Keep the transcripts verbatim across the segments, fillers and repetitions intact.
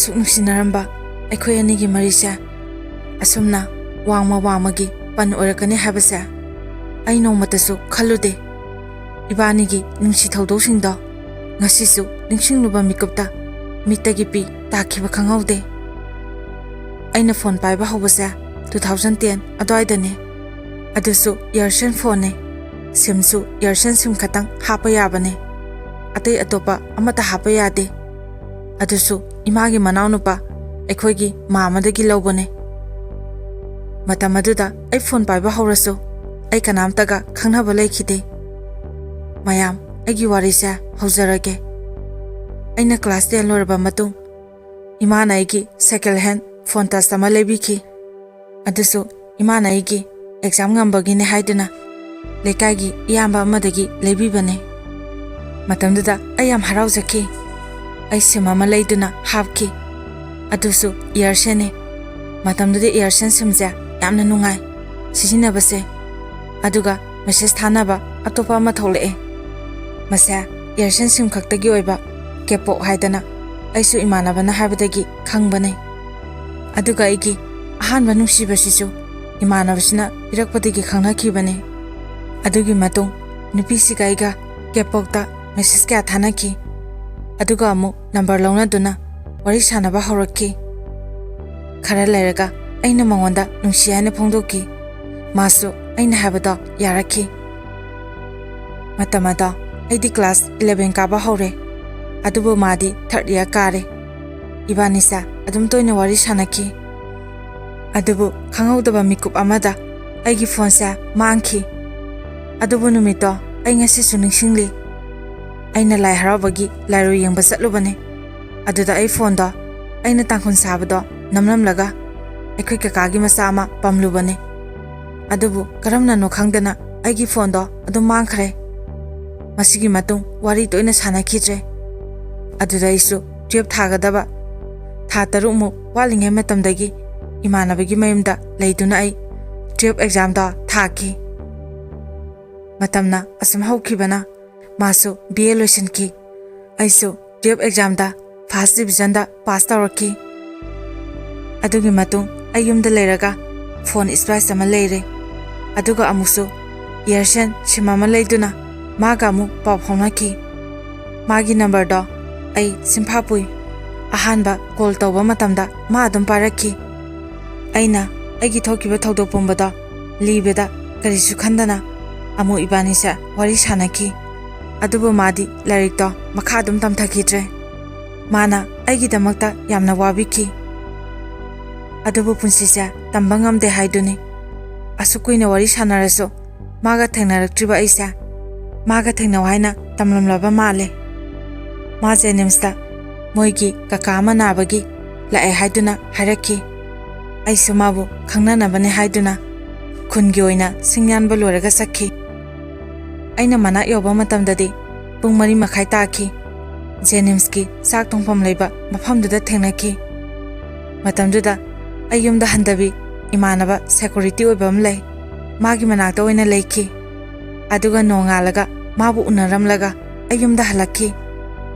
ꯁꯨꯛ ꯅꯨꯡꯁꯤꯅꯔꯝꯕ ꯑꯩꯈꯣꯏ ꯑꯅꯤꯒꯤ ꯃꯔꯤꯁꯦ ꯑꯁꯨꯝꯅ ꯋꯥꯡꯃ ꯋꯥꯡꯃꯒꯤ ꯄꯟ ꯑꯣꯏꯔꯛꯀꯅꯤ ꯍꯥꯏꯕꯁꯦ ꯑꯩ ꯅꯣꯡꯃꯇꯁꯨ ꯈꯜꯂꯨꯗꯦ꯫ ꯏꯕꯥꯅꯤꯒꯤ ꯅꯨꯡꯁꯤ ꯊꯧꯗꯣꯛꯁꯤꯡꯗꯣ ꯉꯁꯤꯁꯨ ꯅꯤꯡꯁꯤꯡꯂꯨꯕ ꯃꯤꯀꯨꯞꯇ ꯃꯤꯠꯇꯒꯤ ꯄꯤ ꯇꯥꯈꯤꯕ ꯈꯪꯍꯧꯗꯦ꯫ ꯑꯩꯅ ꯐꯣꯟ ꯄꯥꯏꯕ ꯍꯧꯕꯁꯦ two thousand ten ꯑꯗꯨꯋꯥꯏꯗꯅꯦ꯫ ꯑꯗꯨꯁꯨ Aircel ꯐꯣꯟꯅꯦ꯫ ꯁꯤꯝꯁꯨ Aircel ꯁꯤꯝ ꯈꯛꯇꯪ ꯍꯥꯞꯄ ꯌꯥꯕꯅꯦ꯫ ꯑꯇꯩ ꯑꯇꯣꯞꯄ ꯑꯃꯠꯇ ꯍꯥꯞꯄ ꯌꯥꯗꯦ꯫ ꯑꯗꯨꯁꯨ ꯏꯃꯥꯒꯤ ꯃꯅꯥꯎꯅꯨꯄꯥ ꯑꯩꯈꯣꯏꯒꯤ ꯃꯥꯃꯗꯒꯤ ꯂꯧꯕꯅꯦ꯫ ꯃꯇꯝ ꯑꯗꯨꯗ ꯑꯩ ꯐꯣꯟ ꯄꯥꯏꯕ ꯍꯧꯔꯁꯨ ꯑꯩ ꯀꯅꯥꯝꯇꯒ ꯈꯪꯅꯕ ꯂꯩꯈꯤꯗꯦ꯫ ꯃꯌꯥꯝ, ꯑꯩꯒꯤ ꯋꯥꯔꯤꯁꯦ ꯍꯧꯖꯔꯒꯦ꯫ ꯑꯩꯅ class ten ꯂꯣꯏꯔꯕ ꯃꯇꯨꯡ ꯏꯃꯥꯅ ꯑꯩꯒꯤ second hand phone touch ꯑꯃ ꯂꯩꯕꯤꯈꯤ꯫ ꯑꯗꯨꯁꯨ ꯏꯃꯥꯅ ꯑꯩꯒꯤ exam ꯉꯝꯕꯒꯤꯅꯦ ꯍꯥꯏꯗꯨꯅ ꯂꯩꯀꯥꯏꯒꯤ ꯏꯌꯥꯝꯕ ꯑꯃꯗꯒꯤ ꯂꯩꯕꯤꯕꯅꯦ꯫ ꯃꯇꯝꯗꯨꯗ ꯑꯩ ꯌꯥꯝ ꯍꯔꯥꯎꯖꯈꯤ꯫ ꯑꯩ ꯁꯤꯝ ꯑꯃ ꯂꯩꯗꯨꯅ ꯍꯥꯞꯈꯤ꯫ ꯑꯗꯨꯁꯨ Aircelꯅꯦ꯫ ꯃꯇꯝꯗꯨꯗ Aircel ꯁꯤꯝꯁꯦ ꯌꯥꯝꯅ ꯅꯨꯡꯉꯥꯏ ꯁꯤꯖꯤꯟꯅꯕꯁꯦ꯫ ꯑꯗꯨꯒ message ꯊꯥꯅꯕ ꯑꯇꯣꯞꯄ ꯑꯃ ꯊꯣꯛꯂꯛꯑꯦ꯫ ꯃꯁꯦ Aircel ꯁꯤꯝ ꯈꯛꯇꯒꯤ ꯑꯣꯏꯕ Kpop ꯍꯥꯏꯗꯅ ꯑꯩꯁꯨ ꯏꯃꯥꯟꯅꯕꯅ ꯍꯥꯏꯕꯗꯒꯤ ꯈꯪꯕꯅꯦ꯫ ꯑꯗꯨꯒ ꯑꯩꯒꯤ ꯑꯍꯥꯟꯕ ꯅꯨꯡꯁꯤꯕꯁꯤꯁꯨ ꯏꯃꯥꯟꯅꯕꯁꯤꯅ ꯄꯤꯔꯛꯄꯗꯒꯤ ꯈꯪꯅꯈꯤꯕꯅꯦ꯫ ꯑꯗꯨꯒꯤ ꯃꯇꯨꯡ ꯅꯨꯄꯤꯁꯤꯒ ꯑꯩꯒ Kpopꯇ message ꯀꯌꯥ ꯊꯥꯅꯈꯤ꯫ ꯑꯗꯨꯒ ꯑꯃꯨꯛ number ꯂꯧꯅꯗꯨꯅ ꯋꯥꯔꯤ ꯁꯥꯟꯅꯕ ꯍꯧꯔꯛꯈꯤ꯫ ꯈꯔ ꯂꯩꯔꯒ ꯑꯩꯅ ꯃꯉꯣꯟꯗ ꯅꯨꯡꯁꯤ ꯍꯥꯏꯅ ꯐꯣꯡꯗꯣꯛꯈꯤ꯫ ꯃꯥꯁꯨ ꯑꯩꯅ ꯍꯥꯏꯕꯗꯣ ꯌꯥꯔꯛꯈꯤ꯫ ꯃꯇꯝ ꯑꯗꯣ ꯑꯩꯗꯤ class eleven ꯀꯥꯕ ꯍꯧꯔꯦ, ꯑꯗꯨꯕꯨ ꯃꯥꯗꯤ third year ꯀꯥꯔꯦ꯫ ꯏꯕꯥꯅꯤꯁꯦ ꯑꯗꯨꯝ ꯇꯣꯏꯅ ꯋꯥꯔꯤ ꯁꯥꯟꯅꯈꯤ꯫ ꯑꯗꯨꯕꯨ ꯈꯪꯍꯧꯗꯕ ꯃꯤꯀꯨꯞ ꯑꯃꯗ ꯑꯩꯒꯤ phoneꯁꯦ ꯃꯥꯡꯈꯤ꯫ ꯑꯗꯨꯕꯨ ꯅꯨꯃꯤꯠꯇꯣ ꯑꯩ ꯉꯁꯤꯁꯨ ꯅꯤꯡꯁꯤꯡꯂꯤ꯫ ꯑꯩꯅ ꯂꯥꯏ ꯍꯔꯥꯎꯕꯒꯤ ꯂꯥꯏꯔꯣꯏ ꯌꯦꯡꯕ ꯆꯠꯂꯨꯕꯅꯦ꯫ ꯑꯗꯨꯗ ꯑꯩ phoneꯗꯣ ꯑꯩꯅ ꯇꯥꯡꯈꯨꯜ ꯁꯥꯕꯗꯣ ꯅꯝꯂꯝꯂꯒ ꯑꯩꯈꯣꯏ ꯀꯀꯥꯒꯤ ꯃꯆꯥ ꯑꯃ ꯄꯝꯂꯨꯕꯅꯦ꯫ ꯑꯗꯨꯕꯨ ꯀꯔꯝꯅꯅꯣ ꯈꯪꯗꯅ ꯑꯩꯒꯤ phoneꯗꯣ ꯑꯗꯨꯝ ꯃꯥꯡꯈ꯭ꯔꯦ꯫ ꯃꯁꯤꯒꯤ ꯃꯇꯨꯡ ꯋꯥꯔꯤ ꯇꯣꯏꯅ ꯁꯥꯟꯅꯈꯤꯗ꯭ꯔꯦ꯫ ꯑꯗꯨꯗ ꯑꯩꯁꯨ twelve ꯊꯥꯒꯗꯕ ꯊꯥ ꯇꯔꯨꯛꯃꯨꯛ ꯋꯥꯠꯂꯤꯉꯩ ꯃꯇꯝꯗꯒꯤ ꯏꯃꯥꯟꯅꯕꯒꯤ ꯃꯌꯨꯝꯗ ꯂꯩꯗꯨꯅ ꯑꯩ twelve examꯗꯣ ꯊꯥꯈꯤ꯫ ꯃꯇꯝꯅ ꯑꯁꯨꯝ ꯍꯧꯈꯤꯕꯅ ꯃꯥꯁꯨ B A ꯂꯣꯏꯁꯤꯟꯈꯤ꯫ ꯑꯩꯁꯨ twelve examꯗ ꯐꯥꯔꯁ ꯗꯤꯕꯤꯖꯟꯗ ꯄꯥꯁ ꯇꯧꯔꯛꯈꯤ꯫ ꯑꯗꯨꯒꯤ ꯃꯇꯨꯡ ꯑꯩ ꯌꯨꯝꯗ ꯂꯩꯔꯒ ꯐꯣꯟ ꯁ꯭ꯄꯥꯏꯁ ꯑꯃ ꯂꯩꯔꯦ, ꯑꯗꯨꯒ ꯑꯃꯨꯛꯁꯨ ꯏꯌꯥꯔꯁꯦꯜ ꯁꯤꯝ ꯑꯃ ꯂꯩꯗꯨꯅ ꯃꯥꯒ ꯑꯃꯨꯛ ꯄꯥꯎ ꯐꯥꯎꯅꯈꯤ꯫ ꯃꯥꯒꯤ ꯅꯝꯕꯔꯗꯣ ꯑꯩ ꯁꯤꯝꯐꯥ ꯄꯨꯏ꯫ ꯑꯍꯥꯟꯕ ꯀꯣꯜ ꯇꯧꯕ ꯃꯇꯝꯗ ꯃꯥ ꯑꯗꯨꯝ ꯄꯥꯏꯔꯛꯈꯤ꯫ ꯑꯩꯅ ꯑꯩꯒꯤ ꯊꯣꯛꯈꯤꯕ ꯊꯧꯗꯣꯛ ꯄꯨꯝꯕꯗꯣ ꯂꯤꯕꯗ ꯀꯔꯤꯁꯨ ꯈꯟꯗꯅ ꯑꯃꯨꯛ ꯏꯕꯥꯅꯤꯁꯦ ꯋꯥꯔꯤ ꯁꯥꯟꯅꯈꯤ꯫ ꯑꯗꯨꯕꯨ ꯃꯥꯗꯤ ꯂꯥꯏꯔꯤꯛꯇꯣ ꯃꯈꯥ ꯑꯗꯨꯝ ꯇꯝꯊꯈꯤꯗ꯭ꯔꯦ꯫ ꯃꯥꯅ ꯑꯩꯒꯤꯗꯃꯛꯇ ꯌꯥꯝꯅ ꯋꯥꯕꯤꯈꯤ꯫ ꯑꯗꯨꯕꯨ ꯄꯨꯟꯁꯤꯁꯦ ꯇꯝꯕ ꯉꯝꯗꯦ ꯍꯥꯏꯗꯨꯅꯤ꯫ ꯑꯁꯨꯛ ꯀꯨꯏꯅ ꯋꯥꯔꯤ ꯁꯥꯟꯅꯔꯁꯨ ꯃꯥꯒ ꯊꯦꯡꯅꯔꯛꯇ꯭ꯔꯤꯕ ꯑꯩꯁꯦ ꯃꯥꯒ ꯊꯦꯡꯅꯧ ꯍꯥꯏꯅ ꯇꯝꯂꯝꯂꯕ ꯃꯥꯜꯂꯦ꯫ ꯃꯥ ꯖꯦꯅꯤꯝꯁꯇ ꯃꯣꯏꯒꯤ ꯀꯀꯥ ꯑꯃ ꯅꯥꯕꯒꯤ ꯂꯥꯛꯑꯦ ꯍꯥꯏꯗꯨꯅ ꯍꯥꯏꯔꯛꯈꯤ꯫ ꯑꯩꯁꯨ ꯃꯥꯕꯨ ꯈꯪꯅꯅꯕꯅꯦ ꯍꯥꯏꯗꯨꯅ ꯈꯨꯟꯒꯤ ꯑꯣꯏꯅ ꯁꯤꯡ ꯌꯥꯟꯕ ꯂꯣꯏꯔꯒ ꯆꯠꯈꯤ꯫ ꯑꯩꯅ ꯃꯅꯥꯛ ꯌꯧꯕ ꯃꯇꯝꯗꯗꯤ ꯄꯨꯡ ꯃꯔꯤ ꯃꯈꯥꯏ ꯇꯥꯈꯤ꯫ ꯖꯦꯅꯤꯝꯁꯀꯤ ꯆꯥꯛ ꯊꯣꯡꯐꯝ ꯂꯩꯕ ꯃꯐꯝꯗꯨꯗ ꯊꯦꯡꯅꯈꯤ꯫ ꯃꯇꯝꯗꯨꯗ ꯑꯩ ꯌꯨꯝꯗ ꯍꯟꯗꯕꯤ ꯏꯃꯥꯟꯅꯕ ꯁꯦꯀꯨꯔꯤꯇꯤ ꯑꯣꯏꯕ ꯑꯃ ꯂꯩ, ꯃꯥꯒꯤ ꯃꯅꯥꯛꯇ ꯑꯣꯏꯅ ꯂꯩꯈꯤ꯫ ꯑꯗꯨꯒ ꯅꯣꯡꯉꯥꯜꯂꯒ ꯃꯥꯕꯨ ꯎꯅꯔꯝꯂꯒ ꯑꯩ ꯌꯨꯝꯗ ꯍꯜꯂꯛꯈꯤ꯫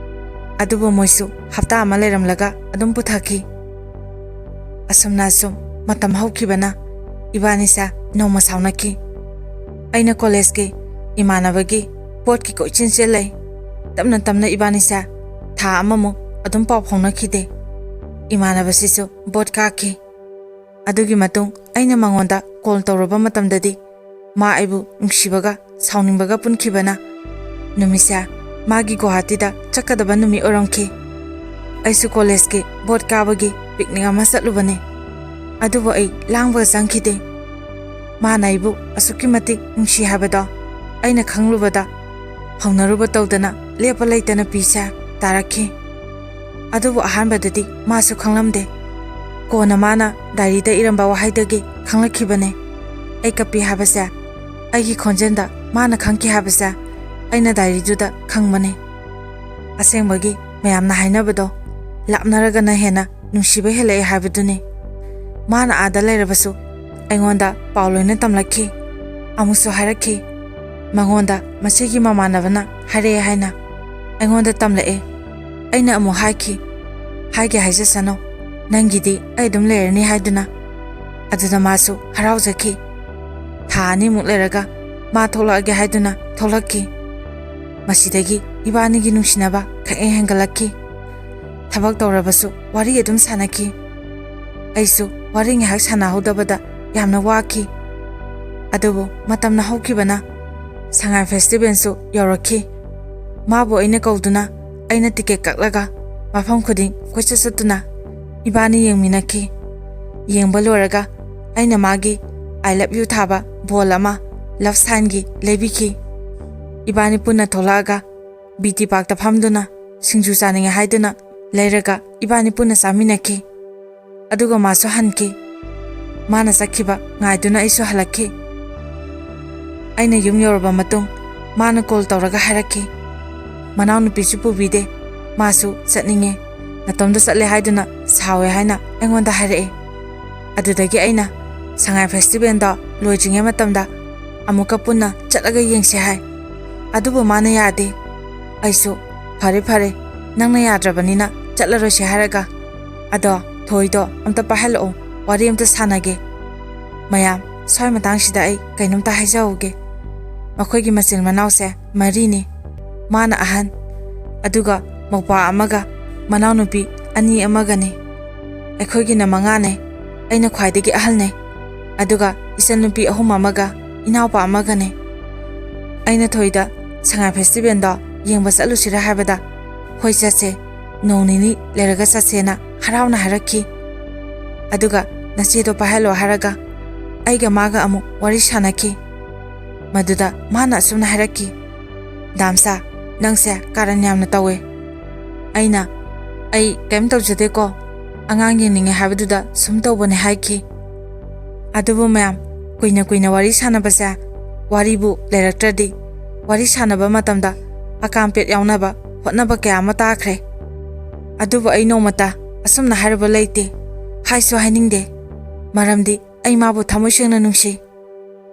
ꯑꯗꯨꯕꯨ ꯃꯣꯏꯁꯨ ꯍꯞꯇꯥ ꯑꯃ ꯂꯩꯔꯝꯂꯒ ꯑꯗꯨꯝ ꯄꯨꯊꯈꯤ꯫ ꯑꯁꯨꯝꯅ ꯑꯁꯨꯝ ꯃꯇꯝ ꯍꯧꯈꯤꯕꯅ ꯏꯕꯥꯅꯤꯁꯦ ꯅꯣꯡꯃ ꯁꯥꯎꯅꯈꯤ꯫ ꯑꯩꯅ ꯀꯣꯂꯦꯖꯀꯤ ꯏꯃꯥꯟꯅꯕꯒꯤ ꯕꯣꯠꯀꯤ ꯀꯣꯏꯆꯦꯟ ꯆꯦꯜꯂꯦ꯫ ꯇꯞꯅ ꯇꯞꯅ ꯏꯕꯥꯅꯤꯁꯦ ꯊꯥ ꯑꯃꯃꯨꯛ ꯑꯗꯨꯝ ꯄꯥꯎ ꯐꯥꯎꯅꯈꯤꯗꯦ꯫ ꯏꯃꯥꯟꯅꯕꯁꯤꯁꯨ ꯕꯣꯠ ꯀꯥꯈꯤ꯫ ꯑꯗꯨꯒꯤ ꯃꯇꯨꯡ ꯑꯩꯅ ꯃꯉꯣꯟꯗ ꯀꯣꯜ ꯇꯧꯔꯨꯕ ꯃꯇꯝꯗꯗꯤ ꯃꯥ ꯑꯩꯕꯨ ꯅꯨꯡꯁꯤꯕꯒ ꯁꯥꯎꯅꯤꯡꯕꯒ ꯄꯨꯟꯈꯤꯕꯅ ꯅꯨꯃꯤꯠꯁꯦ ꯃꯥꯒꯤ ꯒꯨꯋꯥꯍꯥꯇꯤꯗ ꯆꯠꯀꯗꯕ ꯅꯨꯃꯤꯠ ꯑꯣꯏꯔꯝꯈꯤ꯫ ꯑꯩꯁꯨ ꯀꯣꯂꯦꯖꯀꯤ ꯕꯣꯠ ꯀꯥꯕꯒꯤ ꯄꯤꯛꯅꯤꯛ ꯑꯃ ꯆꯠꯂꯨꯕꯅꯦ꯫ ꯑꯗꯨꯕꯨ ꯑꯩ ꯂꯥꯡꯕꯒ ꯆꯪꯈꯤꯗꯦ꯫ ꯃꯥꯅ ꯑꯩꯕꯨ ꯑꯁꯨꯛꯀꯤ ꯃꯇꯤꯛ ꯅꯨꯡꯁꯤ ꯍꯥꯏꯕꯗꯣ ꯑꯩꯅ ꯈꯪꯂꯨꯕꯗ ꯍꯧꯅꯔꯨꯕ ꯇꯧꯗꯅ ꯂꯦꯞꯄ ꯂꯩꯇꯅ ꯄꯤꯁꯦ ꯇꯥꯔꯛꯈꯤ꯫ ꯑꯗꯨꯕꯨ ꯑꯍꯥꯟꯕꯗꯗꯤ ꯃꯥꯁꯨ ꯈꯪꯂꯝꯗꯦ꯫ ꯀꯣꯟꯅ ꯃꯥꯅ ꯗꯥꯏꯔꯤꯗ ꯏꯔꯝꯕ ꯋꯥꯍꯩꯗꯒꯤ ꯈꯪꯂꯛꯈꯤꯕꯅꯦ꯫ ꯑꯩ ꯀꯞꯄꯤ ꯍꯥꯏꯕꯁꯦ, ꯑꯩꯒꯤ ꯈꯣꯟꯖꯦꯜꯗ ꯃꯥꯅ ꯈꯪꯈꯤ ꯍꯥꯏꯕꯁꯦ ꯑꯩꯅ ꯗꯥꯏꯔꯤꯗꯨꯗ ꯈꯪꯕꯅꯦ꯫ ꯑꯁꯦꯡꯕꯒꯤ ꯃꯌꯥꯝꯅ ꯍꯥꯏꯅꯕꯗꯣ ꯂꯥꯞꯅꯔꯒꯅ ꯍꯦꯟꯅ ꯅꯨꯡꯁꯤꯕ ꯍꯦꯜꯂꯛꯑꯦ ꯍꯥꯏꯕꯗꯨꯅꯤ꯫ ꯃꯥꯅ ꯑꯥꯗ ꯂꯩꯔꯕꯁꯨ ꯑꯩꯉꯣꯟꯗ ꯄꯥꯎ ꯂꯣꯏꯅ ꯇꯝꯂꯛꯈꯤ꯫ ꯑꯃꯨꯛꯁꯨ ꯍꯥꯏꯔꯛꯈꯤ, ꯃꯉꯣꯟꯗ ꯃꯁꯤꯒꯤ ꯃꯃꯥꯟꯅꯕꯅ ꯍꯥꯏꯔꯛꯑꯦ ꯍꯥꯏꯅ꯫ ꯑꯩꯉꯣꯟꯗ ꯇꯝꯂꯛꯑꯦ꯫ ꯑꯩꯅ ꯑꯃꯨꯛ ꯍꯥꯏꯈꯤ, "ꯍꯥꯏꯒꯦ ꯍꯥꯏꯖꯁꯅꯨ, ꯅꯪꯒꯤꯗꯤ ꯑꯩ ꯑꯗꯨꯝ ꯂꯩꯔꯅꯤ" ꯍꯥꯏꯗꯨꯅ꯫ ꯑꯗꯨꯗ ꯃꯥꯁꯨ ꯍꯔꯥꯎꯖꯈꯤ꯫ ꯊꯥ ꯑꯅꯤꯃꯨꯛ ꯂꯩꯔꯒ ꯃꯥ ꯊꯣꯛꯂꯛꯑꯒꯦ ꯍꯥꯏꯗꯨꯅ ꯊꯣꯛꯂꯛꯈꯤ꯫ ꯃꯁꯤꯗꯒꯤ ꯏꯕꯥꯅꯤꯒꯤ ꯅꯨꯡꯁꯤꯅꯕ ꯈꯪꯍꯦꯟ ꯍꯦꯟꯒꯠꯂꯛꯈꯤ꯫ ꯊꯕꯛ ꯇꯧꯔꯕꯁꯨ ꯋꯥꯔꯤ ꯑꯗꯨꯝ ꯁꯥꯟꯅꯈꯤ꯫ ꯑꯩꯁꯨ ꯋꯥꯔꯤ ꯉꯥꯏꯍꯥꯛ ꯁꯥꯟꯅꯍꯧꯗꯕꯗ ꯌꯥꯝꯅ ꯋꯥꯈꯤ꯫ ꯑꯗꯨꯕꯨ ꯃꯇꯝꯅ ꯍꯧꯈꯤꯕꯅ ꯁꯉꯥꯏ ꯐꯦꯁꯇꯤꯚꯦꯜꯁꯨ ꯌꯧꯔꯛꯈꯤ꯫ ꯃꯥꯕꯨ ꯑꯩꯅ ꯀꯧꯗꯨꯅ ꯑꯩꯅ ꯇꯤꯀꯦꯠ ꯀꯛꯂꯒ ꯃꯐꯝ ꯈꯨꯗꯤꯡ ꯀꯣꯏꯆꯠ ꯆꯠꯇꯨꯅ ꯏꯕꯥꯅꯤ ꯌꯦꯡꯃꯤꯟꯅꯈꯤ꯫ ꯌꯦꯡꯕ ꯂꯣꯏꯔꯒ ꯑꯩꯅ ꯃꯥꯒꯤ "I love you" ꯊꯥꯕ ꯕꯣꯜ ꯑꯃ ꯂꯚ ꯁꯥꯏꯟꯒꯤ ꯂꯩꯕꯤꯈꯤ꯫ ꯏꯕꯥꯅꯤ ꯄꯨꯟꯅ ꯊꯣꯛꯂꯛꯑꯒ ꯕꯤ ꯇꯤ ꯄꯥꯔꯛꯇ ꯐꯝꯗꯨꯅ ꯁꯤꯡꯖꯨ ꯆꯥꯅꯤꯡꯉꯦ ꯍꯥꯏꯗꯨꯅ ꯂꯩꯔꯒ ꯏꯕꯥꯅꯤ ꯄꯨꯟꯅ ꯆꯥꯃꯤꯟꯅꯈꯤ꯫ ꯑꯗꯨꯒ ꯃꯥꯁꯨ ꯍꯟꯈꯤ꯫ ꯃꯥꯅ ꯆꯠꯈꯤꯕ ꯉꯥꯏꯗꯨꯅ ꯑꯩꯁꯨ ꯍꯜꯂꯛꯈꯤ꯫ ꯑꯩꯅ ꯌꯨꯝ ꯌꯧꯔꯕ ꯃꯇꯨꯡ ꯃꯥꯅ ꯀꯣꯜ ꯇꯧꯔꯒ ꯍꯥꯏꯔꯛꯈꯤ, "ꯃꯅꯥꯎꯅꯨꯄꯤꯁꯨ ꯄꯨꯕꯤꯗꯦ, ꯃꯥꯁꯨ ꯆꯠꯅꯤꯡꯉꯦ, ꯅꯇꯣꯝꯇ ꯆꯠꯂꯦ ꯍꯥꯏꯗꯨꯅ ꯁꯥꯎꯋꯦ" ꯍꯥꯏꯅ ꯑꯩꯉꯣꯟꯗ ꯍꯥꯏꯔꯛꯑꯦ꯫ ꯑꯗꯨꯗꯒꯤ ꯑꯩꯅ ꯁꯉꯥꯏ ꯐꯦꯁꯇꯤꯚꯦꯜꯗꯣ ꯂꯣꯏꯗ꯭ꯔꯤꯉꯩ ꯃꯇꯝꯗ ꯑꯃꯨꯛꯀ ꯄꯨꯟꯅ ꯆꯠꯂꯒ ꯌꯦꯡꯁꯦ ꯍꯥꯏ꯫ ꯑꯗꯨꯕꯨ ꯃꯥꯅ ꯌꯥꯗꯦ꯫ ꯑꯩꯁꯨ, "ꯐꯔꯦ ꯐꯔꯦ, ꯅꯪꯅ ꯌꯥꯗ꯭ꯔꯕꯅꯤꯅ ꯆꯠꯂꯔꯣꯏꯁꯦ" ꯍꯥꯏꯔꯒ, "ꯑꯗꯣ ꯊꯣꯏꯗꯣ ꯑꯝꯇ ꯄꯥꯏꯍꯜꯂꯛꯑꯣ, ꯋꯥꯔꯤ ꯑꯝꯇ ꯁꯥꯟꯅꯒꯦ"꯫ ꯃꯌꯥꯝ, ꯁ꯭ꯋꯥꯏ ꯃꯇꯥꯡꯁꯤꯗ ꯑꯩ ꯀꯩꯅꯣꯝꯇ ꯍꯥꯏꯖꯍꯧꯒꯦ꯫ ꯃꯈꯣꯏꯒꯤ ꯃꯆꯤꯟ ꯃꯅꯥꯎꯁꯦ ꯃꯔꯤꯅꯤ꯫ ꯃꯥꯅ ꯑꯍꯟ, ꯑꯗꯨꯒ ꯃꯧꯄ꯭ꯋꯥ ꯑꯃꯒ ꯃꯅꯥꯎꯅꯨꯄꯤ ꯑꯅꯤ ꯑꯃꯒꯅꯤ꯫ ꯑꯩꯈꯣꯏꯒꯤꯅ ꯃꯉꯥꯅꯦ꯫ ꯑꯩꯅ ꯈ꯭ꯋꯥꯏꯗꯒꯤ ꯑꯍꯜꯅꯦ꯫ ꯑꯗꯨꯒ ꯏꯆꯟꯅꯨꯄꯤ ꯑꯍꯨꯝ ꯑꯃꯒ ꯏꯅꯥꯎꯄꯥ ꯑꯃꯒꯅꯦ꯫ ꯑꯩꯅ ꯊꯣꯏꯗ ꯁꯉꯥꯏ ꯐꯦꯁꯇꯤꯚꯦꯜꯗꯣ ꯌꯦꯡꯕ ꯆꯠꯂꯨꯁꯤꯔꯥ ꯍꯥꯏꯕꯗ, "ꯍꯣꯏ ꯆꯠꯁꯦ, ꯅꯣꯡ ꯅꯤꯅꯤ ꯂꯩꯔꯒ ꯆꯠꯁꯦꯅ" ꯍꯔꯥꯎꯅ ꯍꯥꯏꯔꯛꯈꯤ꯫ ꯑꯗꯨꯒ "ꯅꯆꯦꯗꯣ ꯄꯥꯏꯍꯜꯂꯣ" ꯍꯥꯏꯔꯒ ꯑꯩꯒ ꯃꯥꯒ ꯑꯃꯨꯛ ꯋꯥꯔꯤ ꯁꯥꯟꯅꯈꯤ꯫ ꯃꯗꯨꯗ ꯃꯥꯅ ꯑꯁꯨꯝꯅ ꯍꯥꯏꯔꯛꯈꯤ, "ꯗꯥꯝꯆꯥ, ꯅꯪꯁꯦ ꯀꯥꯔꯟ ꯌꯥꯝꯅ ꯇꯧꯋꯦ"꯫ ꯑꯩꯅ, "ꯑꯩ ꯀꯔꯤꯝ ꯇꯧꯖꯗꯦꯀꯣ, ꯑꯉꯥꯡ ꯌꯦꯡꯅꯤꯡꯉꯦ ꯍꯥꯏꯕꯗꯨꯗ ꯁꯨꯝ ꯇꯧꯕꯅꯦ" ꯍꯥꯏꯈꯤ꯫ ꯑꯗꯨꯕꯨ ꯃꯌꯥꯝ, ꯀꯨꯏꯅ ꯀꯨꯏꯅ ꯋꯥꯔꯤ ꯁꯥꯟꯅꯕꯁꯦ ꯋꯥꯔꯤꯕꯨ ꯂꯩꯔꯛꯇ꯭ꯔꯗꯤ, ꯋꯥꯔꯤ ꯁꯥꯟꯅꯕ ꯃꯇꯝꯗ ꯑꯀꯥꯝꯄꯦꯠ ꯌꯥꯎꯅꯕ ꯍꯣꯠꯅꯕ ꯀꯌꯥ ꯑꯃ ꯇꯥꯈ꯭ꯔꯦ꯫ ꯑꯗꯨꯕꯨ ꯑꯩ ꯅꯣꯡꯃꯇ ꯑꯁꯨꯝꯅ ꯍꯥꯏꯔꯨꯕ ꯂꯩꯇꯦ, ꯍꯥꯏꯁꯨ ꯍꯥꯏꯅꯤꯡꯗꯦ꯫ ꯃꯔꯝꯗꯤ ꯑꯩ ꯃꯥꯕꯨ ꯊꯃꯣꯏ ꯁꯦꯡꯅ ꯅꯨꯡꯁꯤ꯫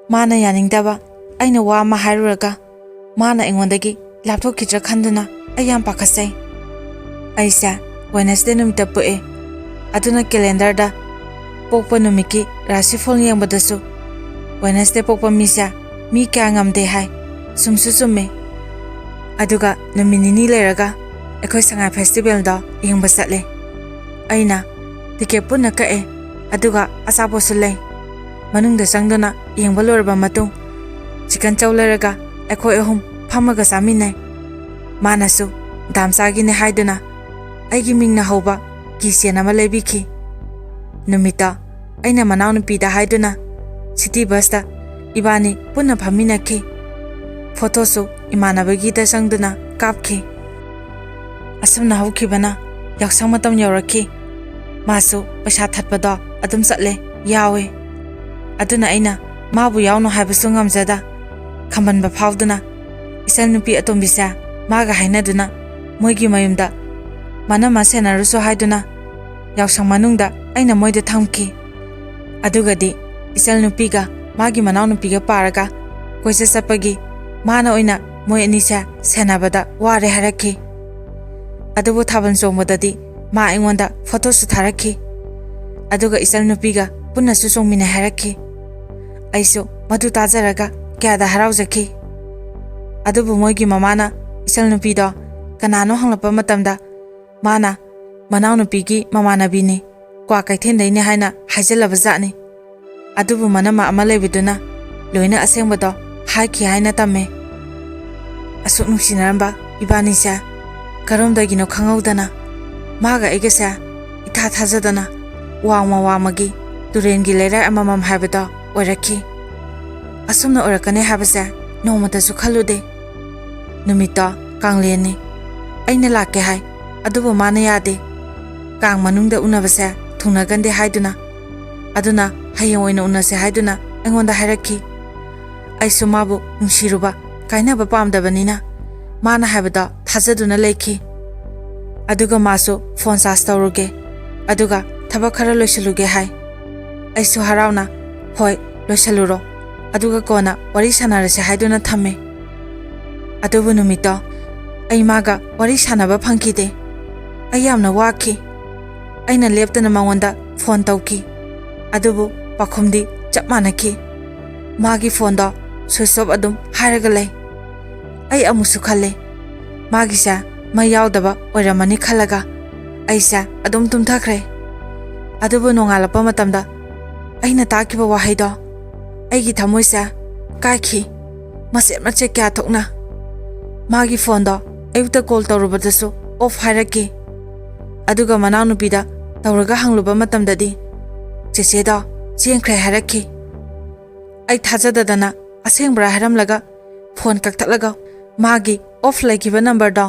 ꯃꯥꯅ ꯌꯥꯅꯤꯡꯗꯕ ꯑꯩꯅ ꯋꯥ ꯑꯃ ꯍꯥꯏꯔꯨꯔꯒ ꯃꯥꯅ ꯑꯩꯉꯣꯟꯗꯒꯤ ꯂꯥꯞꯊꯣꯛꯈꯤꯗ꯭ꯔꯥ ꯈꯟꯗꯨꯅ ꯑꯩ ꯌꯥꯝ ꯄꯥꯈꯠꯆꯩ꯫ ꯑꯩꯁꯦ ꯋꯦꯅꯁꯗꯦ ꯅꯨꯃꯤꯠꯇ ꯄꯣꯛꯑꯦ꯫ ꯑꯗꯨꯅ ꯀꯦꯂꯦꯟꯗꯔꯗ ꯄꯣꯛꯄ ꯅꯨꯃꯤꯠꯀꯤ ꯔꯥꯁꯤꯐꯣꯜ ꯌꯦꯡꯕꯗꯁꯨ ꯋꯦꯅꯁꯗꯦ ꯄꯣꯛꯄ ꯃꯤꯁꯦ ꯃꯤ ꯀꯌꯥ ꯉꯝꯗꯦ ꯍꯥꯏ꯫ ꯆꯨꯝꯁꯨ ꯆꯨꯝꯃꯦ꯫ ꯑꯗꯨꯒ ꯅꯨꯃꯤꯠ ꯅꯤꯅꯤ ꯂꯩꯔꯒ ꯑꯩꯈꯣꯏ ꯁꯉꯥꯏ ꯐꯦꯁꯇꯤꯚꯦꯜꯗꯣ ꯌꯦꯡꯕ ꯆꯠꯂꯦ꯫ ꯑꯩꯅ ꯇꯤꯀꯦꯠ ꯄꯨꯟꯅ ꯀꯛꯑꯦ, ꯑꯗꯨꯒ ꯑꯆꯥꯄꯣꯠꯁꯨ ꯂꯩ꯫ ꯃꯅꯨꯡꯗ ꯆꯪꯗꯨꯅ ꯌꯦꯡꯕ ꯂꯣꯏꯔꯕ ꯃꯇꯨꯡ, ꯆꯤꯀꯟ ꯆꯧ ꯂꯩꯔꯒ ꯑꯩꯈꯣꯏ ꯑꯍꯨꯝ ꯐꯝꯃꯒ ꯆꯥꯃꯤꯟꯅꯩ꯫ ꯃꯥꯅꯁꯨ ꯗꯥꯝꯆꯥꯒꯤꯅꯦ ꯍꯥꯏꯗꯨꯅ ꯑꯩꯒꯤ ꯃꯤꯡꯅ ꯍꯧꯕ ꯀꯤ ꯆꯦꯟ ꯑꯃ ꯂꯩꯕꯤꯈꯤ꯫ ꯅꯨꯃꯤꯠꯇꯣ ꯑꯩꯅ ꯃꯅꯥꯎꯅꯨꯄꯤꯗ ꯍꯥꯏꯗꯨꯅ ꯁꯤꯇꯤ ꯕꯁꯇ ꯏꯕꯥꯅꯤ ꯄꯨꯟꯅ ꯐꯝꯃꯤꯟꯅꯈꯤ꯫ ꯐꯣꯇꯣꯁꯨ ꯏꯃꯥꯟꯅꯕꯒꯤꯗ ꯆꯪꯗꯨꯅ ꯀꯥꯞꯈꯤ꯫ ꯑꯁꯨꯝꯅ ꯍꯧꯈꯤꯕꯅ ꯌꯥꯎꯁꯪ ꯃꯇꯝ ꯌꯧꯔꯛꯈꯤ꯫ ꯃꯥꯁꯨ ꯄꯩꯁꯥ ꯊꯠꯄꯗꯣ ꯑꯗꯨꯝ ꯆꯠꯂꯦ, ꯌꯥꯎꯋꯦ꯫ ꯑꯗꯨꯅ ꯑꯩꯅ ꯃꯥꯕꯨ ꯌꯥꯎꯅꯨ ꯍꯥꯏꯕꯁꯨ ꯉꯝꯖꯗ, ꯈꯝꯕꯟꯕ ꯐꯥꯎꯗꯨꯅ ꯏꯆꯟꯅꯨꯄꯤ ꯑꯇꯣꯝꯕꯤꯁꯦ ꯃꯥꯒ ꯍꯥꯏꯅꯗꯨꯅ ꯃꯣꯏꯒꯤ ꯃꯌꯨꯝꯗ ꯃꯅꯝꯃ ꯁꯦꯟꯅꯔꯨꯁꯨ ꯍꯥꯏꯗꯨꯅ ꯌꯥꯎꯁꯪ ꯃꯅꯨꯡꯗ ꯑꯩꯅ ꯃꯣꯏꯗ ꯊꯝꯈꯤ꯫ ꯑꯗꯨꯒꯗꯤ ꯏꯆꯟꯅꯨꯄꯤꯒ ꯃꯥꯒꯤ ꯃꯅꯥꯎꯅꯨꯄꯤꯒ ꯄꯥꯔꯒ ꯀꯣꯏꯆꯠ ꯆꯠꯄꯒꯤ ꯃꯥꯅ ꯑꯣꯏꯅ ꯃꯣꯏ ꯑꯅꯤꯁꯦ ꯁꯦꯟꯅꯕꯗ ꯋꯥꯔꯦ ꯍꯥꯏꯔꯛꯈꯤ꯫ ꯑꯗꯨꯕꯨ ꯊꯥꯕꯜ ꯆꯣꯡꯕꯗꯗꯤ ꯃꯥ ꯑꯩꯉꯣꯟꯗ ꯐꯣꯇꯣꯁꯨ ꯊꯥꯔꯛꯈꯤ꯫ ꯑꯗꯨꯒ ꯏꯆꯟꯅꯨꯄꯤꯒ ꯄꯨꯟꯅꯁꯨ ꯆꯣꯡꯃꯤꯟꯅꯩ ꯍꯥꯏꯔꯛꯈꯤ꯫ ꯑꯩꯁꯨ ꯃꯗꯨ ꯇꯥꯖꯔꯒ ꯀꯌꯥꯗ ꯍꯔꯥꯎꯖꯈꯤ꯫ ꯑꯗꯨꯕꯨ ꯃꯣꯏꯒꯤ ꯃꯃꯥꯅ ꯏꯆꯟꯅꯨꯄꯤꯗꯣ ꯀꯅꯥꯅꯣ ꯍꯪꯂꯛꯄ ꯃꯇꯝꯗ ꯃꯥꯅ ꯃꯅꯥꯎꯅꯨꯄꯤꯒꯤ ꯃꯃꯥꯟꯅꯕꯤꯅꯤ, ꯀ꯭ꯋꯥ ꯀꯩꯊꯦꯜꯗꯩꯅꯤ ꯍꯥꯏꯅ ꯍꯥꯏꯖꯜꯂꯕ ꯖꯥꯠꯅꯤ꯫ ꯑꯗꯨꯕꯨ ꯃꯅꯝꯃ ꯑꯃ ꯂꯩꯕꯗꯨꯅ ꯂꯣꯏꯅ ꯑꯁꯦꯡꯕꯗꯣ ꯍꯥꯏꯈꯤ ꯍꯥꯏꯅ ꯇꯝꯃꯦ꯫ ꯑꯁꯨꯛ ꯅꯨꯡꯁꯤꯅꯔꯝꯕ ꯏꯕꯥꯅꯤꯁꯦ ꯀꯔꯣꯝꯗꯒꯤꯅꯣ ꯈꯪꯍꯧꯗꯅ ꯃꯥꯒ ꯑꯩꯒꯁꯦ ꯏꯊꯥ ꯊꯥꯖꯗꯅ ꯋꯥꯡꯃ ꯋꯥꯡꯃꯒꯤ ꯇꯨꯔꯦꯟꯒꯤ ꯂꯩꯔꯥꯏ ꯑꯃꯃꯝ ꯍꯥꯏꯕꯗꯣ ꯑꯣꯏꯔꯛꯈꯤ꯫ ꯑꯁꯨꯝꯅ ꯑꯣꯏꯔꯛꯀꯅꯤ ꯍꯥꯏꯕꯁꯦ ꯅꯣꯡꯃꯇꯁꯨ ꯈꯜꯂꯨꯗꯦ꯫ ꯅꯨꯃꯤꯠꯇꯣ ꯀꯥꯡꯂꯦꯟꯅꯤ꯫ ꯑꯩꯅ ꯂꯥꯛꯀꯦ ꯍꯥꯏ, ꯑꯗꯨꯕꯨ ꯃꯥꯅ ꯌꯥꯗꯦ꯫ ꯀꯥꯡ ꯃꯅꯨꯡꯗ ꯎꯅꯕꯁꯦ ꯊꯨꯡꯅꯒꯟꯗꯦ ꯍꯥꯏꯗꯨꯅ, ꯑꯗꯨꯅ ꯍꯌꯦꯡ ꯑꯣꯏꯅ ꯎꯅꯁꯦ ꯍꯥꯏꯗꯨꯅ ꯑꯩꯉꯣꯟꯗ ꯍꯥꯏꯔꯛꯈꯤ꯫ ꯑꯩꯁꯨ ꯃꯥꯕꯨ ꯅꯨꯡꯁꯤꯔꯨꯕ, ꯀꯥꯏꯅꯕ ꯄꯥꯝꯗꯕꯅꯤꯅ ꯃꯥꯅ ꯍꯥꯏꯕꯗꯣ ꯊꯥꯖꯗꯨꯅ ꯂꯩꯈꯤ꯫ ꯑꯗꯨꯒ ꯃꯥꯁꯨ ꯐꯣꯟ ꯆꯥꯔꯖ ꯇꯧꯔꯨꯒꯦ, ꯑꯗꯨꯒ ꯊꯕꯛ ꯈꯔ ꯂꯣꯏꯁꯤꯜꯂꯨꯒꯦ ꯍꯥꯏ꯫ ꯑꯩꯁꯨ ꯍꯔꯥꯎꯅ, "ꯍꯣꯏ, ꯂꯣꯏꯁꯤꯜꯂꯨꯔꯣ, ꯑꯗꯨꯒ ꯀꯣꯟꯅ ꯋꯥꯔꯤ ꯁꯥꯟꯅꯔꯁꯦ" ꯍꯥꯏꯗꯨꯅ ꯊꯝꯃꯦ꯫ ꯑꯗꯨꯕꯨ ꯅꯨꯃꯤꯠꯇꯣ ꯑꯩ ꯃꯥꯒ ꯋꯥꯔꯤ ꯁꯥꯟꯅꯕ ꯐꯪꯈꯤꯗꯦ꯫ ꯑꯩ ꯌꯥꯝꯅ ꯋꯥꯈꯤ꯫ ꯑꯩꯅ ꯂꯦꯞꯇꯅ ꯃꯉꯣꯟꯗ ꯐꯣꯟ ꯇꯧꯈꯤ, ꯑꯗꯨꯕꯨ ꯄꯥꯎꯈꯨꯝꯗꯤ ꯆꯞ ꯃꯥꯟꯅꯈꯤ꯫ ꯃꯥꯒꯤ ꯐꯣꯟꯗꯣ ꯁ꯭ꯋꯤꯆ ꯑꯣꯐ ꯑꯗꯨꯝ ꯍꯥꯏꯔꯒ ꯂꯩ꯫ ꯑꯩ ꯑꯃꯨꯛꯁꯨ ꯈꯜꯂꯦ, ꯃꯥꯒꯤꯁꯦ ꯃꯩ ꯌꯥꯎꯗꯕ ꯑꯣꯏꯔꯝꯃꯅꯤ ꯈꯜꯂꯒ ꯑꯩꯁꯦ ꯑꯗꯨꯝ ꯇꯨꯝꯊꯈ꯭ꯔꯦ꯫ ꯑꯗꯨꯕꯨ ꯅꯣꯡꯉꯥꯜꯂꯛꯄ ꯃꯇꯝꯗ ꯑꯩꯅ ꯇꯥꯈꯤꯕ ꯋꯥꯍꯩꯗꯣ ꯑꯩꯒꯤ ꯊꯃꯣꯏꯁꯦ ꯀꯥꯏꯈꯤ, ꯃꯆꯦꯠ ꯃꯆꯦꯠ ꯀꯌꯥ ꯊꯣꯛꯅ꯫ ꯃꯥꯒꯤ ꯐꯣꯟꯗꯣ ꯑꯌꯨꯛꯇ ꯀꯣꯜ ꯇꯧꯔꯨꯕꯗꯁꯨ ꯑꯣꯐ ꯍꯥꯏꯔꯛꯈꯤ꯫ ꯑꯗꯨꯒ ꯃꯅꯥꯎꯅꯨꯄꯤꯗ ꯇꯧꯔꯒ ꯍꯪꯂꯨꯕ ꯃꯇꯝꯗꯗꯤ ꯆꯦꯆꯦꯗꯣ ꯆꯦꯟꯈ꯭ꯔꯦ ꯍꯥꯏꯔꯛꯈꯤ꯫ ꯑꯩ ꯊꯥꯖꯗꯗꯅ ꯑꯁꯦꯡꯕ꯭ꯔꯥ ꯍꯥꯏꯔꯝꯂꯒ ꯐꯣꯟ ꯀꯛꯊꯠꯂꯒ ꯃꯥꯒꯤ ꯑꯣꯐ ꯂꯩꯈꯤꯕ ꯅꯝꯕꯔꯗꯣ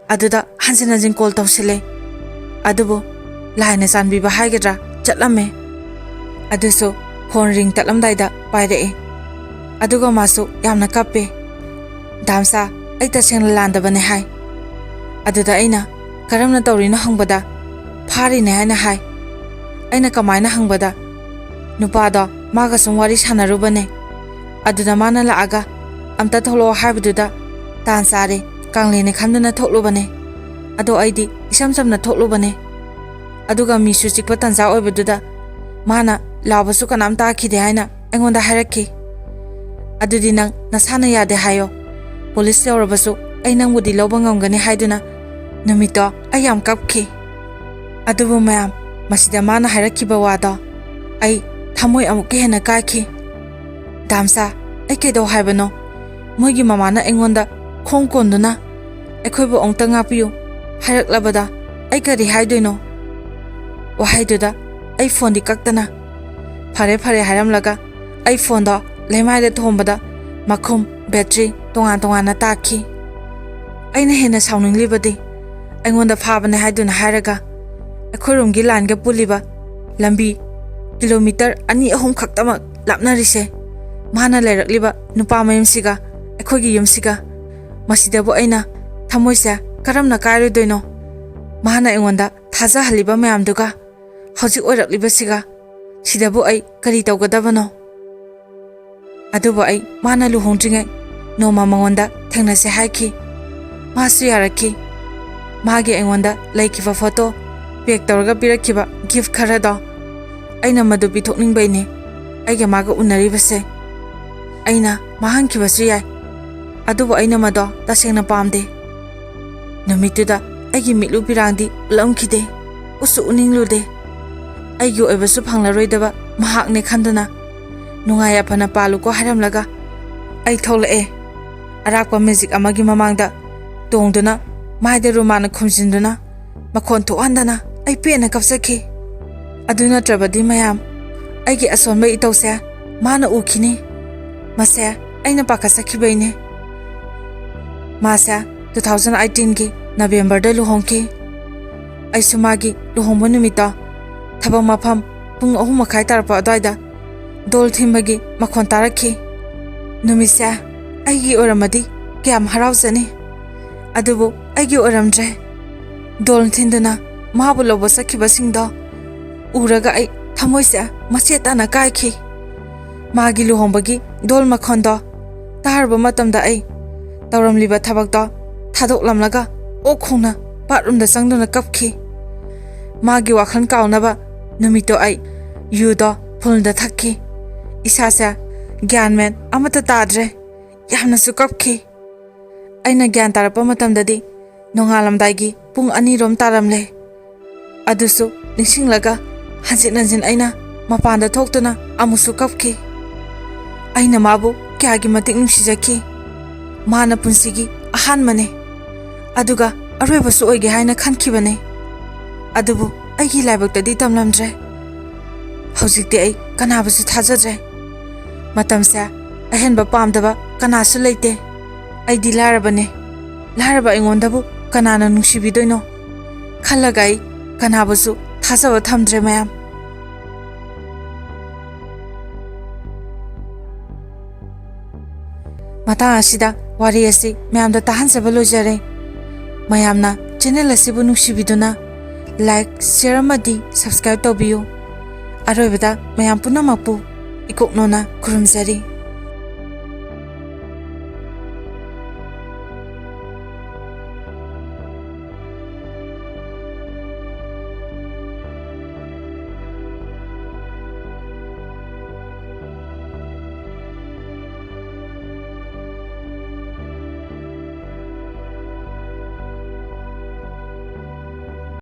ꯑꯗꯨꯗ ꯍꯟꯖꯤꯟ ꯍꯟꯖꯤꯟ ꯀꯣꯜ ꯇꯧꯁꯤꯜꯂꯦ꯫ ꯑꯗꯨꯕꯨ ꯂꯥꯏꯅ ꯆꯥꯟꯕꯤꯕ ꯍꯥꯏꯒꯗ꯭ꯔꯥ, ꯆꯠꯂꯝꯃꯦ꯫ ꯑꯗꯨꯁꯨ ꯐꯣꯟ ꯔꯤꯡ ꯇꯠꯂꯝꯗꯥꯏꯗ ꯄꯥꯏꯔꯛꯑꯦ꯫ ꯑꯗꯨꯒ ꯃꯥꯁꯨ ꯌꯥꯝꯅ ꯀꯞꯄꯦ꯫ "ꯗꯥꯝꯆꯥ, ꯑꯩ ꯇꯁꯦꯡꯅ ꯂꯥꯟꯗꯕꯅꯦ" ꯍꯥꯏ꯫ ꯑꯗꯨꯗ ꯑꯩꯅ, "ꯀꯔꯝꯅ ꯇꯧꯔꯤꯅꯣ?" ꯍꯪꯕꯗ, "ꯐꯥꯔꯤꯅꯦ" ꯍꯥꯏꯅ ꯍꯥꯏ꯫ ꯑꯩꯅ ꯀꯃꯥꯏꯅ ꯍꯪꯕꯗ, "ꯅꯨꯄꯥꯗꯣ ꯃꯥꯒ ꯁꯨꯝ ꯋꯥꯔꯤ ꯁꯥꯟꯅꯔꯨꯕꯅꯦ, ꯑꯗꯨꯗ ꯃꯥꯅ ꯂꯥꯛꯑꯒ ꯑꯝꯇ ꯊꯣꯛꯂꯛꯑꯣ ꯍꯥꯏꯕꯗꯨꯗ ꯇꯥꯟ ꯆꯥꯔꯦ, ꯀꯥꯡꯂꯦꯟꯅꯦ ꯈꯟꯗꯨꯅ ꯊꯣꯛꯂꯨꯕꯅꯦ꯫ ꯑꯗꯣ ꯑꯩꯗꯤ ꯏꯁꯝ ꯁꯝꯅ ꯊꯣꯛꯂꯨꯕꯅꯦ꯫ ꯑꯗꯨꯒ ꯃꯤꯁꯨ ꯆꯤꯛꯄ ꯇꯥꯟꯖꯥ ꯑꯣꯏꯕꯗꯨꯗ ꯃꯥꯅ ꯂꯥꯎꯕꯁꯨ ꯀꯅꯥꯝ ꯇꯥꯈꯤꯗꯦ ꯍꯥꯏꯅ ꯑꯩꯉꯣꯟꯗ ꯍꯥꯏꯔꯛꯈꯤ꯫ ꯑꯗꯨꯗꯤ ꯅꯪ ꯅꯁꯥꯅ ꯌꯥꯗꯦ ꯍꯥꯏꯌꯣ, ꯄꯨꯂꯤꯁ ꯌꯧꯔꯕꯁꯨ ꯑꯩ ꯅꯪꯕꯨꯗꯤ ꯂꯧꯕ ꯉꯝꯒꯅꯤ" ꯍꯥꯏꯗꯨꯅ ꯅꯨꯃꯤꯠꯇꯣ ꯑꯩ ꯌꯥꯝ ꯀꯞꯈꯤ꯫ ꯑꯗꯨꯕꯨ ꯃꯌꯥꯝ, ꯃꯁꯤꯗ ꯃꯥꯅ ꯍꯥꯏꯔꯛꯈꯤꯕ ꯋꯥꯗꯣ ꯑꯩ ꯊꯃꯣꯏ ꯑꯃꯨꯛꯀ ꯍꯦꯟꯅ ꯀꯥꯏꯈꯤ꯫ "ꯗꯥꯝꯆꯥ, ꯑꯩ ꯀꯩꯗꯧ ꯍꯥꯏꯕꯅꯣ? ꯃꯣꯏꯒꯤ ꯃꯃꯥꯅ ꯑꯩꯉꯣꯟꯗ ꯈꯣꯡ ꯀꯣꯟꯗꯨꯅ ꯑꯩꯈꯣꯏꯕꯨ ꯑꯃꯨꯛꯇ ꯉꯥꯛꯄꯤꯌꯨ ꯍꯥꯏꯔꯛꯂꯕꯗ ꯑꯩ ꯀꯔꯤ ꯍꯥꯏꯗꯣꯏꯅꯣ?" ꯋꯥꯍꯩꯗꯨꯗ ꯑꯩ ꯐꯣꯟꯗꯤ ꯀꯛꯇꯅ, "ꯐꯔꯦ, ꯐꯔꯦ" ꯍꯥꯏꯔꯝꯂꯒ ꯑꯩ ꯐꯣꯟꯗꯣ ꯂꯩꯃꯥꯏꯗ ꯊꯣꯝꯕꯗ ꯃꯈꯨꯝ, ꯕꯦꯇ꯭ꯔꯤ ꯇꯣꯉꯥꯟ ꯇꯣꯉꯥꯟꯅ ꯇꯥꯈꯤ꯫ ꯑꯩꯅ ꯍꯦꯟꯅ ꯁꯥꯎꯅꯤꯡꯂꯤꯕꯗꯤ ꯑꯩꯉꯣꯟꯗ ꯐꯥꯕꯅꯦ ꯍꯥꯏꯗꯨꯅ ꯍꯥꯏꯔꯒ ꯑꯩꯈꯣꯏꯔꯣꯝꯒꯤ ꯂꯥꯏꯟꯒ ꯄꯨꯜꯂꯤꯕ ꯂꯝꯕꯤ ꯀꯤꯂꯣꯃꯤꯇꯔ ꯑꯅꯤ ꯑꯍꯨꯝ ꯈꯛꯇꯃꯛ ꯂꯥꯞꯅꯔꯤꯁꯦ, ꯃꯥꯅ ꯂꯩꯔꯛꯂꯤꯕ ꯅꯨꯄꯥ ꯃꯌꯨꯝꯁꯤꯒ ꯑꯩꯈꯣꯏꯒꯤ ꯌꯨꯝꯁꯤꯒ꯫ ꯃꯁꯤꯗꯕꯨ ꯑꯩꯅ ꯊꯃꯣꯏꯁꯦ ꯀꯔꯝꯅ ꯀꯥꯏꯔꯣꯏꯗꯣꯏꯅꯣ? ꯃꯥꯅ ꯑꯩꯉꯣꯟꯗ ꯊꯥꯖꯍꯜꯂꯤꯕ ꯃꯌꯥꯝꯗꯨꯒ ꯍꯧꯖꯤꯛ ꯑꯣꯏꯔꯛꯂꯤꯕꯁꯤꯒ, ꯁꯤꯗꯕꯨ ꯑꯩ ꯀꯔꯤ ꯇꯧꯒꯗꯕꯅꯣ? ꯑꯗꯨꯕꯨ ꯑꯩ ꯃꯥꯅ ꯂꯨꯍꯣꯡꯗ꯭ꯔꯤꯉꯩ ꯅꯣꯡꯃ ꯃꯉꯣꯟꯗ ꯊꯦꯡꯅꯁꯦ ꯍꯥꯏꯈꯤ꯫ ꯃꯥꯁꯨ ꯌꯥꯔꯛꯈꯤ꯫ ꯃꯥꯒꯤ ꯑꯩꯉꯣꯟꯗ ꯂꯩꯈꯤꯕ ꯐꯣꯇꯣ ꯄꯦꯛ ꯇꯧꯔꯒ ꯄꯤꯔꯛꯈꯤꯕ ꯒꯤꯐ ꯈꯔꯗꯣ꯫ ꯑꯩꯅ ꯃꯗꯨ ꯄꯤꯊꯣꯛꯅꯤꯡꯕꯩꯅꯦ ꯑꯩꯒ ꯃꯥꯒ ꯎꯅꯔꯤꯕꯁꯦ꯫ ꯑꯩꯅ ꯃꯥꯡꯍꯟꯈꯤꯕꯁꯨ ꯌꯥꯏ, ꯑꯗꯨꯕꯨ ꯑꯩꯅ ꯃꯗꯣ ꯇꯁꯦꯡꯅ ꯄꯥꯝꯗꯦ꯫ ꯅꯨꯃꯤꯠꯇꯨꯗ ꯑꯩꯒꯤ ꯃꯤꯠꯂꯨ ꯄꯤꯔꯥꯡꯗꯤ ꯎꯠꯂꯝꯈꯤꯗꯦ, ꯎꯠꯁꯨ ꯎꯠꯅꯤꯡꯂꯨꯗꯦ꯫ ꯑꯩꯒꯤ ꯑꯣꯏꯕꯁꯨ ꯐꯪꯂꯔꯣꯏꯗꯕ ꯃꯍꯥꯛꯅꯦ ꯈꯟꯗꯨꯅ, "ꯅꯨꯡꯉꯥꯏ ꯌꯥꯏꯐꯅ ꯄꯥꯜꯂꯨꯀꯣ" ꯍꯥꯏꯔꯝꯂꯒ ꯑꯩ ꯊꯣꯛꯂꯛꯑꯦ꯫ ꯑꯔꯥꯛꯄ ꯃꯦꯖꯤꯛ ꯑꯃꯒꯤ ꯃꯃꯥꯡꯗ ꯇꯣꯡꯗꯨꯅ, ꯃꯥꯏꯗ ꯔꯨꯃꯥꯟꯅ ꯈꯨꯝꯖꯤꯟꯗꯨꯅ, ꯃꯈꯣꯟ ꯊꯣꯛꯍꯟꯗꯅ ꯑꯩ ꯄꯦꯟꯅ ꯀꯞꯆꯈꯤ꯫ ꯑꯗꯨ ꯅꯠꯇ꯭ꯔꯕꯗꯤ ꯃꯌꯥꯝ, ꯑꯩꯒꯤ ꯑꯁꯣꯟꯕ ꯏꯇꯧꯁꯦ ꯃꯥꯅ ꯎꯈꯤꯅꯤ꯫ ꯃꯁꯦ ꯑꯩꯅ ꯄꯥꯈꯠꯆꯈꯤꯕꯩꯅꯦ꯫ ꯃꯥꯁꯦ two thousand eighteen ꯒꯤ ꯅꯕꯦꯝꯕꯔꯗ ꯂꯨꯍꯣꯡꯈꯤ꯫ ꯑꯩꯁꯨ ꯃꯥꯒꯤ ꯂꯨꯍꯣꯡꯕ ꯅꯨꯃꯤꯠꯇꯣ ꯊꯕꯛ ꯃꯐꯝ ꯄꯨꯡ ꯑꯍꯨꯝ ꯃꯈꯥꯏ ꯇꯥꯔꯛꯄ ꯑꯗꯨꯋꯥꯏꯗ ꯗꯣꯜ ꯊꯤꯟꯕꯒꯤ ꯃꯈꯣꯟ ꯇꯥꯔꯛꯈꯤ꯫ ꯅꯨꯃꯤꯠꯁꯦ ꯑꯩꯒꯤ ꯑꯣꯏꯔꯝꯃꯗꯤ ꯀꯌꯥꯝ ꯍꯔꯥꯎꯖꯅꯤ꯫ ꯑꯗꯨꯕꯨ ꯑꯩꯒꯤ ꯑꯣꯏꯔꯝꯗ꯭ꯔꯦ꯫ ꯗꯣꯜ ꯊꯤꯟꯗꯨꯅ ꯃꯥꯕꯨ ꯂꯧꯕ ꯆꯠꯈꯤꯕꯁꯤꯡꯗꯣ ꯎꯔꯒ ꯑꯩ ꯊꯃꯣꯏꯁꯦ ꯃꯆꯦꯠ ꯇꯥꯅ ꯀꯥꯏꯈꯤ꯫ ꯃꯥꯒꯤ ꯂꯨꯍꯣꯡꯕꯒꯤ ꯗꯣꯜ ꯃꯈꯣꯟꯗꯣ ꯇꯥꯔꯨꯕ ꯃꯇꯝꯗ ꯑꯩ ꯇꯧꯔꯝꯂꯤꯕ ꯊꯕꯛꯇꯣ ꯊꯥꯗꯣꯛꯂꯝꯂꯒ ꯑꯣꯛ ꯈꯣꯡꯅ ꯕꯥꯠꯔꯨꯝꯗ ꯆꯪꯗꯨꯅ ꯀꯞꯈꯤ꯫ ꯃꯥꯒꯤ ꯋꯥꯈꯜ ꯀꯥꯎꯅꯕ ꯅꯨꯃꯤꯠꯇꯣ ꯑꯩ ꯌꯨꯗꯣ ꯐꯨꯜꯗ ꯊꯛꯈꯤ꯫ ꯏꯁꯥꯁꯦ ꯒ꯭ꯌꯥꯟ ꯃꯦꯟ ꯑꯃꯠꯇ ꯇꯥꯗ꯭ꯔꯦ꯫ ꯌꯥꯝꯅꯁꯨ ꯀꯞꯈꯤ꯫ ꯑꯩꯅ ꯒ꯭ꯌꯥꯟ ꯇꯥꯔꯛꯄ ꯃꯇꯝꯗꯗꯤ ꯅꯣꯡꯉꯥꯜꯂꯝꯗꯥꯏꯒꯤ ꯄꯨꯡ ꯑꯅꯤꯔꯣꯝ ꯇꯥꯔꯝꯂꯦ꯫ ꯑꯗꯨꯁꯨ ꯅꯤꯡꯁꯤꯡꯂꯒ ꯍꯟꯖꯤꯟ ꯍꯟꯖꯤꯟ ꯑꯩꯅ ꯃꯄꯥꯟꯗ ꯊꯣꯛꯇꯨꯅ ꯑꯃꯨꯛꯁꯨ ꯀꯞꯈꯤ꯫ ꯑꯩꯅ ꯃꯥꯕꯨ ꯀꯌꯥꯒꯤ ꯃꯇꯤꯛ ꯅꯨꯡꯁꯤꯖꯈꯤ꯫ ꯃꯥꯅ ꯄꯨꯟꯁꯤꯒꯤ ꯑꯍꯥꯟꯕꯅꯦ, ꯑꯗꯨꯒ ꯑꯔꯣꯏꯕꯁꯨ ꯑꯣꯏꯒꯦ ꯍꯥꯏꯅ ꯈꯟꯈꯤꯕꯅꯦ꯫ ꯑꯗꯨꯕꯨ ꯑꯩꯒꯤ ꯂꯥꯏꯕꯛꯇꯗꯤ ꯇꯝꯂꯝꯗ꯭ꯔꯦ꯫ ꯍꯧꯖꯤꯛꯇꯤ ꯑꯩ ꯀꯅꯥꯕꯨꯁꯨ ꯊꯥꯖꯗ꯭ꯔꯦ꯫ ꯃꯇꯝꯁꯦ ꯑꯍꯦꯟꯕ ꯄꯥꯝꯗꯕ ꯀꯅꯥꯁꯨ ꯂꯩꯇꯦ꯫ ꯑꯩꯗꯤ ꯂꯥꯏꯔꯕꯅꯦ꯫ ꯂꯥꯏꯔꯕ ꯑꯩꯉꯣꯟꯗꯕꯨ ꯀꯅꯥꯅ ꯅꯨꯡꯁꯤꯕꯤꯗꯣꯏꯅꯣ ꯈꯜꯂꯒ ꯑꯩ ꯀꯅꯥꯕꯨꯁꯨ ꯊꯥꯖꯕ ꯊꯝꯗ꯭ꯔꯦ ꯃꯌꯥꯝ꯫ ꯃꯇꯥꯡ ꯑꯁꯤꯗ ꯋꯥꯔꯤ ꯑꯁꯤ ꯃꯌꯥꯝꯗ ꯇꯥꯍꯟꯖꯕ ꯂꯣꯏꯖꯔꯦ꯫ ꯃꯌꯥꯝꯅ ꯆꯦꯅꯦꯜ ꯑꯁꯤꯕꯨ ꯅꯨꯡꯁꯤꯕꯤꯗꯨꯅ ꯂꯥꯏꯛ, ꯁꯤꯌꯔ ꯑꯃꯗꯤ ꯁꯕꯁꯀ꯭ꯔꯥꯏꯕ ꯇꯧꯕꯤꯌꯨ꯫ ꯑꯔꯣꯏꯕꯗ ꯃꯌꯥꯝ ꯄꯨꯝꯅꯃꯛꯄꯨ ꯏꯀꯣꯛꯅꯣꯅ ꯈꯨꯔꯨꯝꯖꯔꯤ꯫